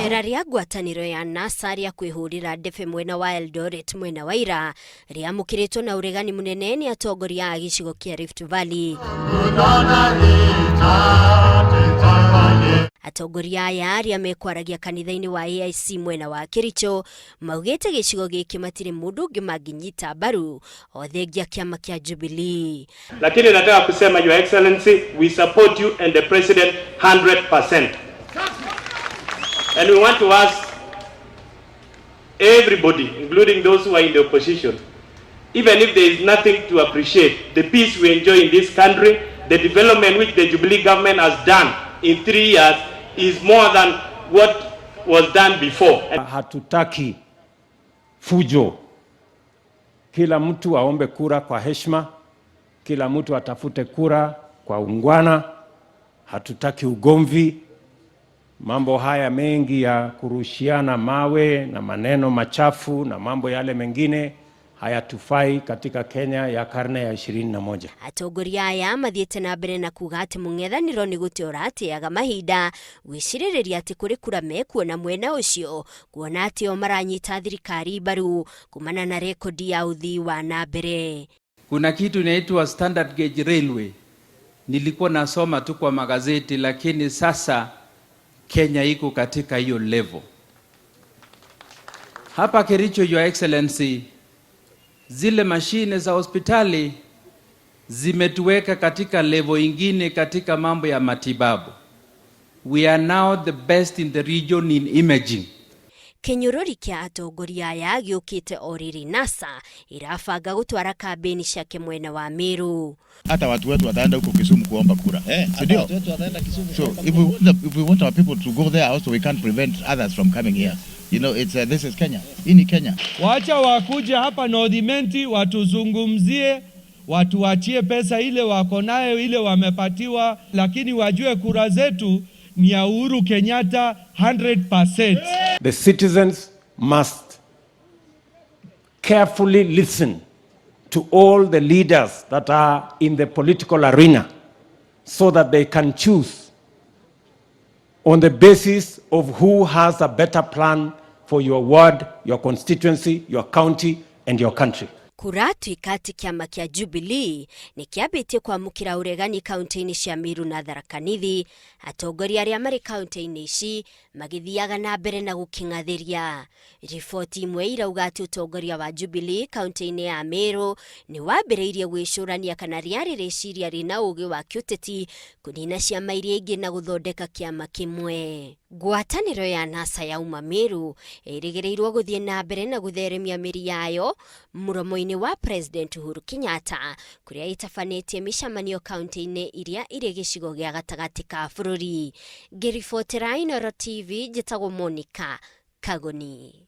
Icera rĩa ngwatanĩro ya NASA rĩa kwĩhũrĩra ndebe mwena wa Eldoret mwena wa Ira rĩamũkĩrĩtwo na ũregani mũnene nĩ atongoria a gĩcigo kĩa Rift Valley. Atongoria aya arĩa mekwaragia kanitha-inĩ wa AIC mwena wa Kericho maugĩte gĩcigo gĩkĩ matirĩ mũndũ ũngĩ mangĩnyita mbaru o thengia kĩama kĩa Jubilee. Lakini nataka kusema Your Excellency, we support you and the President 100%. And we want to ask everybody, including those who are in the opposition, even if there is nothing to appreciate, the peace we enjoy in this country, the development which the Jubilee government has done in 3 years is more than what was done before. Hatutaki fujo. Kila mtu aombe kura kwa heshima, kila mtu atafute kura kwa ungwana. Hatutaki ugomvi. Mambo haya mengi ya kurushiana mawe na maneno machafu na mambo yale mengine hayatufai katika Kenya ya karne ya 21. Atongoria aya mathiĩte na mbere na kuga atĩ mũng'ethanĩro nĩ gũte ũrateaga mahinda gwĩcirĩrĩria atĩ kũrĩ kura mekuona mwena ũcio, kuona atĩ o maranyita thirikari mbaru kumana na rekodi ya ũthii wa na mbere. Kuna kitu inaitwa standard gauge railway. Nilikuwa nasoma tu kwa magazeti, lakini sasa Kenya iko katika hiyo level. Hapa Kericho, Your Excellency, zile mashine za hospitali zimetuweka katika level ingine katika mambo ya matibabu. We are now the best in the region in imaging. Kĩnyũrũri kĩa atongoria aya gĩũkĩte o rĩrĩ NASA ĩrabanga gũtwara kambĩni ciake mwena wa Meru. Hata watu wetu wataenda huko Kisumu kuomba kura, si ndio? So if we want our people to go there also, we can't prevent others from coming here. This is Kenya. Hii ni Kenya. Wacha wakuje hapa North Imenti watuzungumzie, watuachie pesa ile wako nayo ile wamepatiwa, lakini wajue kura zetu ni ya Uhuru Kenyatta 100%. The citizens must carefully listen to all the leaders that are in the political arena so that they can choose on the basis of who has a better plan for your ward, your constituency, your county, and your country. Kũratuĩka atĩ kĩama kĩa Jubilee nĩ kĩambĩtie kwamũkĩra ũregani kaunti-inĩ cia Meru na Tharaka Nithi, atongoria arĩa marĩ kaunti-inĩ ici magĩthiaga na mbere na gũkĩng'athĩria. Riboti imwe irauga atĩ ũtongoria wa Jubilee kaunti-inĩ ya Meru nĩ wambĩrĩirie gwĩcũrania kana rĩarĩ rĩciria rĩna ũgĩ wa kĩũteti kũnina ciama iria ingĩ na gũthondeka kĩama kĩmwe. Ngwatanĩro ya NASA yauma Meru ĩrĩgĩrĩirwo gũthiĩ na mbere na gũtheremia mĩri yayo mũromo-inĩ wa President Uhuru Kenyatta, kũrĩa ĩtabanĩtie mĩcemanio kaunti-inĩ iria irĩ gĩcigo gĩa gatagatĩ ka bũrũri. Ngĩribotera Inooro TV, njĩtagwo Monica Kagoni.